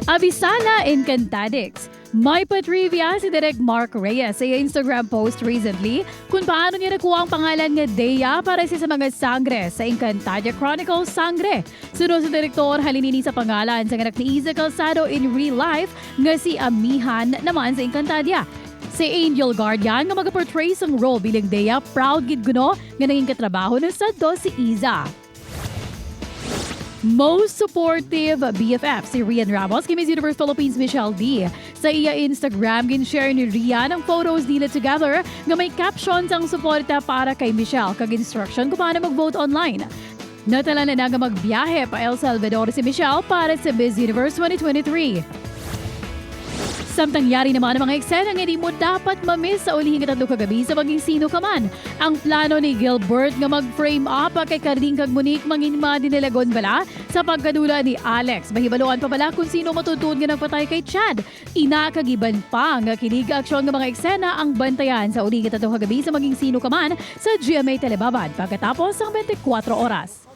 Avisala Encantadix. May pa-trivia si Direk Mark Reyes sa iya Instagram post recently kung paano niya nakuha ang pangalan nga Dea para sa mga sangre sa Encantadia Chronicles Sangre. Sunod sa direktor, halin ini sa pangalan sa anak ni Iza Calzado in real life nga si Amihan naman sa Encantadia. Si Angel Guardian nga mag-portray sang role bilang Dea, proud gid kuno nga naging katrabaho ng sadto si Iza. Most supportive BFF si Rhian Ramos kay Miss Universe Philippines Michelle Dee. Sa iya Instagram, gin-share ni Rhian ang photos nila together nga may captions ang suporta para kay Michelle kag instruction kung paano mag-vote online. Natala na nga magbiyahe pa El Salvador si Michelle para sa Miss Universe 2023. Samtang yari naman ang mga eksena nga hindi mo dapat mamiss sa ulihing 3 kagabi sa Maging Sino Ka Man. Ang plano ni Gilbert nga mag-frame up kay Karding kag Monique mangin madinilagon bala sa pagkadula ni Alex. Mahibaluan pa bala kung sino matutud nga nagpatay kay Chad? Ina kag iban pa nga kilig aksyon nga mga eksena ang bantayan sa ulihing 3 kagabi sa Maging Sino Ka Man sa GMA Telebabad pagkatapos ang 24 oras.